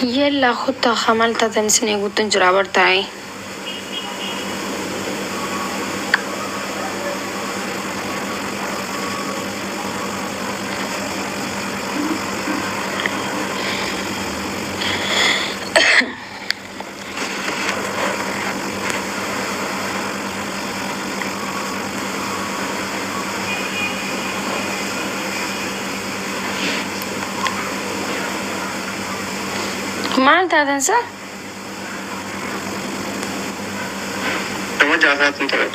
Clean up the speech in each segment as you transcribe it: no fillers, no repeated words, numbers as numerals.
Yella kottaa kamal taatan isin eeguutti jira bartaa'e. Maal taatan sa? Nama jaasaatu ture.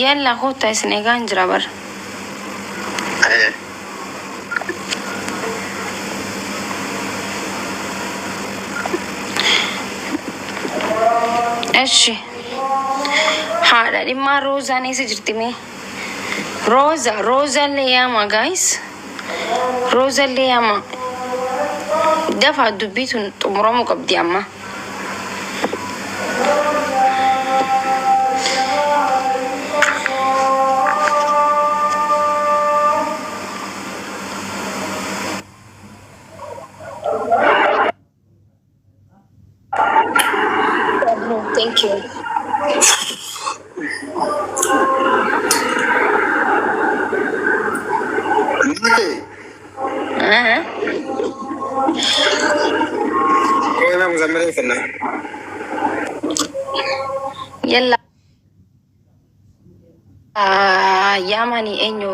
Yalla kottaa isin eegaan jira bar. Eh. Eshi. Haadha dhimmaa Roozaan eessa jirti mee? Rooza, Roozaallee yaama guys. Roozaallee yaama. Dafaa dubbii tun xumuramuu qabdi amma. Thank you. Mate, Ah, koo nama muzammilee kenna. Yalla yaamani eenyu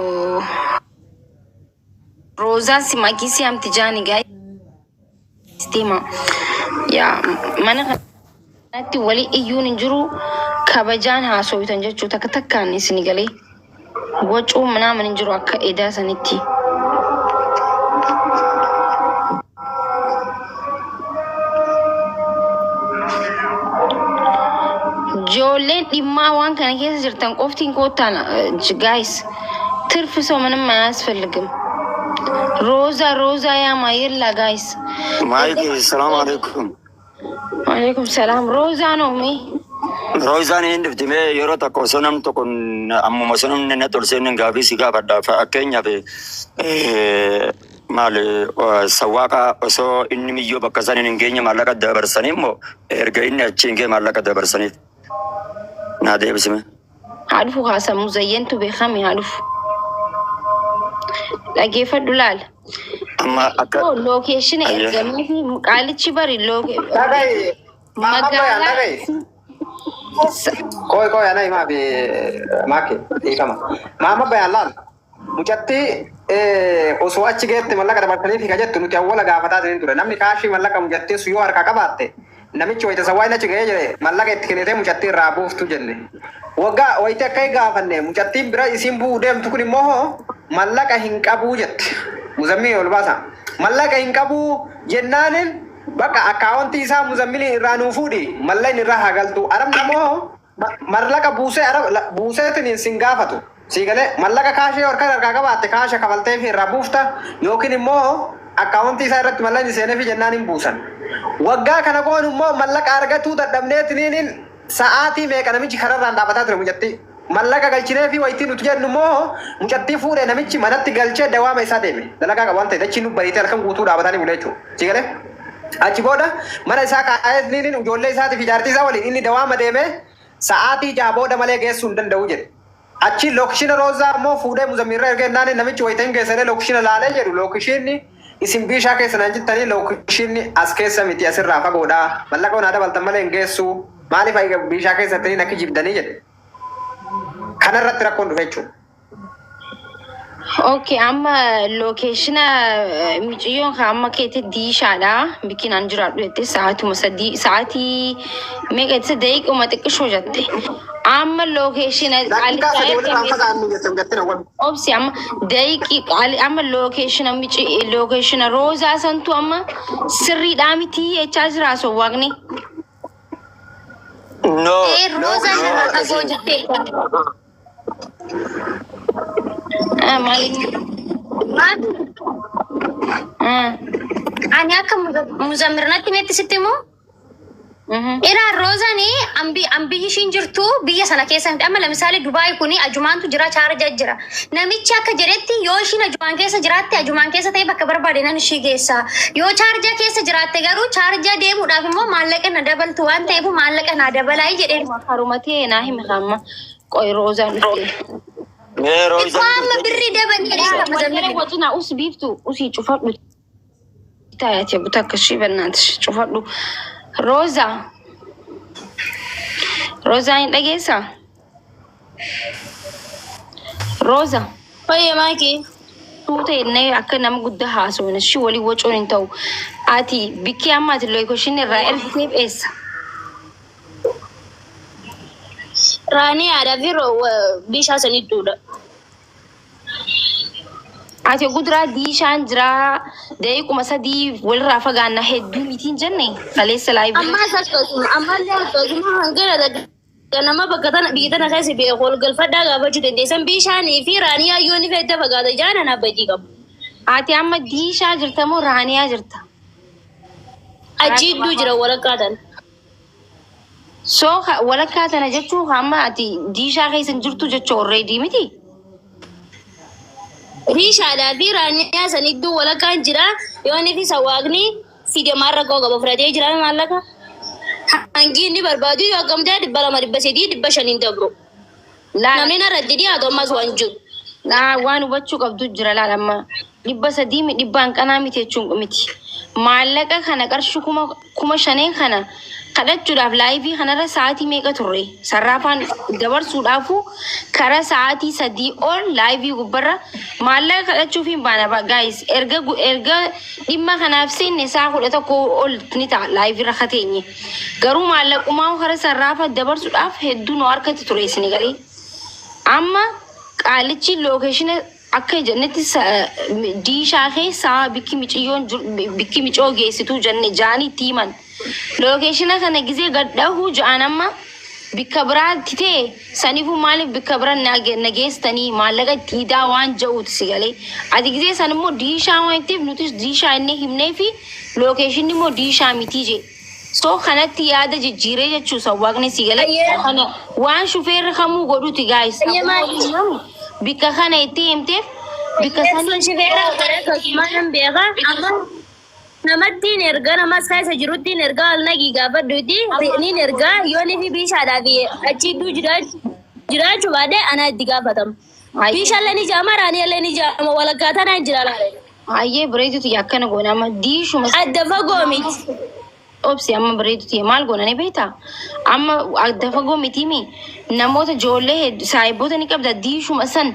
Roozaan si makisi amti jaani guys deema. Yaa mana kanatti wali iyyuun hin jiru kabajaan haasowitan jechuu takka takkaan isin galee wacuu manaaman hin jiru akka edaa sanitti. Ijoolleen dhimmaa waan kana keessa jirtan qoftiin koottaan guys ትርፍ ሰው ምንም አያስፈልግም። ሮዛ ሮዛ ያማ የላ ጋይስ Maayiki, salaamu alaikum. ዋሌኩም ሰላም ሮዛ ነው ሜ Roozaan hin dhufti mee yeroo tokko osoo namni tokko ammuma osoo namni na tolseen gaafii si gaafadha. Fakkeenyaaf maal sawwaaqa osoo inni miyyoo bakka isaan hin geenye maallaqa dabarsanii immoo erga inni achi hin geenye maallaqa dabarsaniif naa deebisime. haa dhufu haasamu zayyantu beekame haa dhufu dhageeffadhu laal Amma akka lookeeshina Ayya. ergamee fi qaalichi bari looke Dhaga'i. Maama bayaan magaalaa dhaga'i. Koi koi ana himaa fi maaki dhiifama. Maama bayaan laal. Mucattii osoo achi geette mallaqa dabarsanii fi jettu nuti awwala gaafataa jirin ture. Namni kaashii mallaqa mucattiin sun yoo harkaa qabaatte namichi wayita sawwaan achi ga'ee jire mallaqa itti kennitee mucattii irraa buuftu jenne. Waggaa wayita akka hin gaafanne mucattiin bira isiin bu'uu deemtu kun immoo hoo mallaqa hin qabuu jette. Muzammii ol baasa. Mallaqa hin qabuu jennaanin bakka akkaawwantii isaa muzammilii irraa nuu fuudhi mallaqni irraa haa galtu. Arabni immoo mallaqa buusee arab buuseetiin sin gaafatu. Sii galee mallaqa kaashee harka harkaa qabaatte kaasha kafaltee fi irraa buufta yookiin immoo akkaawwantii isaa irratti mallaqni seenee fi jennaan hin buusan. Waggaa kana qoon immoo mallaqa argatuu dadhabneetiniin sa'aatii meeqa namichi kararraan dhaabbataa ture mucattii. Mallaqa galchinee fi wayitii nuti jennu immoo mucattii fuudhee namichi manatti galchee dawaama isaa deeme. Dalagaa qaba waan ta'eef achi nu bariitee halkan guutuu dhaabatanii bule jechuudha. Sii galee achi booda mana isaa kaa'ee ijoollee isaatii fi jaartii isaa waliin inni dawaama deeme sa'aatii jaha booda malee geessuu hin danda'u jedhe. Achi lookishina roozaa immoo fuudhee muzammiirra erga jennaan namichi wayita hin geessanii lookishina laalee jedhu lookishinni isin biishaa keessa naan jettanii lookishinni as keessa miti asirraa fagoodha. Mallaqa onaa dabaltan malee hin geessu. Maaliif biishaa keessa akka jibdanii jedhe. Kanarratti rakkoon dhufe jechuudha. Okay, amma lookeeshina mucayyoon kan amma keetti diishaadha. Bikinaan jiraadhu jette sa'aatuma sadii sa'aatii meeqa jette daqiiquma xiqqishoo jette. Amma lookeeshina Daqiiqaa qaalichaa sadii walirraa ergame fagaannu jette mucattiin awwal. obsi amma daqiiqi qaali amma lookeeshina mici lookeeshina roozaa santu amma sirriidhaa miti jechaa jira sowwaaqni. No, Ee Roozaan no, irraa fagoo isin jettee. Ah, maaliin? Maal? Ah, Ani akka muzammirnatti meetti sitti himu? Iraan Roozanii biyyi ishiin jirtu biyya sana keessa miti. Amma lamisaale Dubaay kuni Ajumaantu jira, Chaarjaa jira. Namichi akka jedhetti yoo ishiin Ajumaan keessa jiraatte, Ajumaan keessa ta'e bakka barbaade nan ishii geessa. Yoo Chaarjaa keessa jiraatte garuu Chaarjaa deemuudhaaf immoo maallaqa na dabaltu waan ta'eef maallaqa na dabalaa jedheen. Haruma ta'e naa himi amma qoy Roozaan dhufte. Mee Ikkoo Roozaan amma dhuftee birrii dabalii. Wajjin wajjin us biiftu usii cufadhu. Taayati buta akka ishii bannaati cufadhu. Roozaa. Roozaa hin dhageessaa? Rooza. Fayya maakii. Tuuta jennee akka nama guddaa haasofne ishii walii wacuun hin ta'u. Ati bikkee amma ati location irraa ergiteef eessa? Raanii aadaa fi bishaan sanittuudha. Ati guduraa diishaan jiraa daqiiquma 3 walirraa fagaanna hedduu mitiin jenne kaleessa live. Ammaas akkasuma, ammallee akkasuma, hangana nama bakka tana biyya tana keessa beeku ol galfadhaa gaafachuu dandeessan, bishaanii fi raanii hayyoonni fedha fagaata jaanan abbatii qabu. Ati amma diishaa jirta moo raaniyaa jirta? Achi iddoo jira walakkaa tana. So walakkaa tana jechuun amma ati diishaa keessa hin jirtu jechuu already miti? Bishaadhaa fi raaniyaa san iddoo walakkaan jira. Yoo inni fi sawaaqni fide maarra koo qaba fudhatee jira maallaqa. Hangi inni barbaadu yoo akkam ta'e 200, 300, 500n dabru. Laala. Namni narratti dhiyaatu ammas waan jiru. Laa, waan hubachuu qabdu jira. Laala, amma 300 dhibba hanqanaa miti jechuun miti. Maallaqa kana qarshii 5,000 kana kadhachuudhaaf live kanarra sa'aatii meeqa turre? Sarraafaan dabarsuudhaafu karaa sa'aatii 3 ol live gubbarra maallaqa kadhachuuf hin baana. Guys, erga dhimma kanaaf seenne sa'a 11 ol ni ta'a live irra kateenye. Garuu maallaqumaa karaa sarraafa dabarsuudhaaf hedduu nu harkatti ture isin galee. Amma qaalichi location akka jennetti diishaa keessaa bikki miciyyoon bikki micoo geessituu jenne jaanii itti himan. Location kana gizee gadhahuu ja'an amma bikka biraatti ta'e saniifuu maaliif bikka bira na geessitanii maallaqa itti idaa waan ja'uuti si galee. Ati gizee san immoo diishaa waan ta'eef nutis diishaa inni himnee fi locationni immoo diishaa mitii jee. So kanatti yaada jijjiiree jechuu waaqni si galee. Kana waan shufeerri kamuu godhuti, guys. Bikka kana itti himteef bikka Sun sanii shifeera akkasuma nan beeka. Amma namattiin erga namas keessa jiruttiin ergaa al nagii gaafadhuuti niin ergaa yoo ni fi bishaadhaa fi achi iddoo jiraachuu baadhee ana itti gaafatama. Biishaallee ni jaama, raaniyallee ni jaama, walakkaa tanaan jira laale. Hayyee, bareeduti, akkana goona amma diishuma. Adda fagoo miti. Obsi, amma bareeduti, maal goona ni beektaa? Amma adda fagoo mitiimi, namoota ijoollee hedduu saayiboota ni qabda. Diishuma san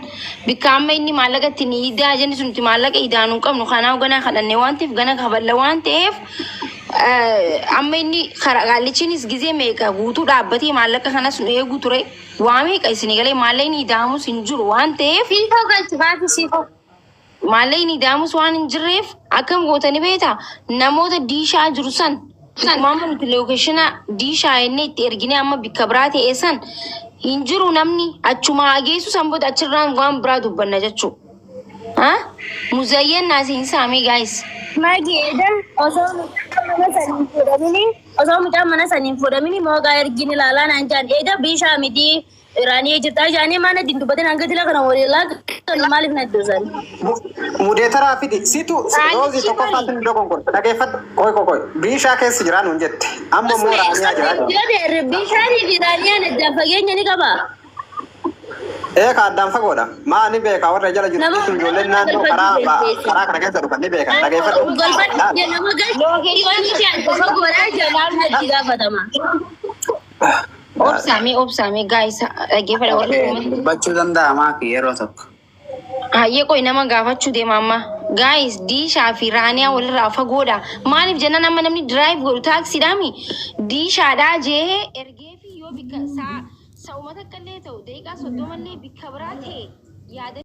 bikka amma inni maallaqa ittiin idaa jenni sun nuti maallaqa idaanuu hin qabnu, kanaaf ganaa kadhanne waan ta'eef gana kaballa waan ta'eef, amma inni karaa qaallichiinis gizee meeqa guutuu dhaabbatee maallaqa kanas nu eeguu ture, waa meeqa isin galee maallaqni idaamus hin jiru waan ta'eef. Siifoo galchi baati siifoo. Maallaqni idaamus waan hin jirreef akkam gootani beektaa? Namoota diishaa jiru san akkuma amma nuti location diishaa jennee itti ergine amma bikka biraa ta'e san hin jiru, namni achuma haa geessu, san booda achirraan waan biraa dubbanna jechuudha. Ha? Muzayyeen naasiin saamee, guys. Mageeda osoo mucaan mana saniin fuudhamini, osoo mucaan mana saniin fuudhamini mooqaa ergin ilaalaa naan jaan eeda bishaa miti Iraanii jirtaa jaanii mana ittiin dubbatin hanga dila kana waliin laa maaliif na iddosan? Mudeetaraa fidi situ Roozii tokkoffaatti nu dogongorte, dhageeffadhu. Qoy qoy qoy, biishaa keessa jiraa nuun jette, amma immoo raaniyaa jiraa jira. Bishaanii fi Iraaniyaan addaan fageenya ni qabaa. Ee, ka addaan fagoodha. Maa ni beeka, warra jala jiru Nama sun ijoolleen naannoo karaa kana keessa dhufan ni beekan, dhageeffadhu. Galfadhu nama galchi fi adda fagoodhaa jalaan itti gaafatama. Obsaamee, obsaamee, guys, dhaggeeffadha warri uummata. Dubbachuu danda'a maaki yeroo tokko. Hayyee, qoy, nama gaafachuu deema amma. Guys, diishaa fi raaniyaa walirraa fagoodha. Maaliif jennaan amma namni drive godhu taaksiidhaami. Diishaadhaa jee ergee fi yoo bikka sa'uma takka illee ta'u daqiiqaa 30 illee bikka biraa ta'e yaada.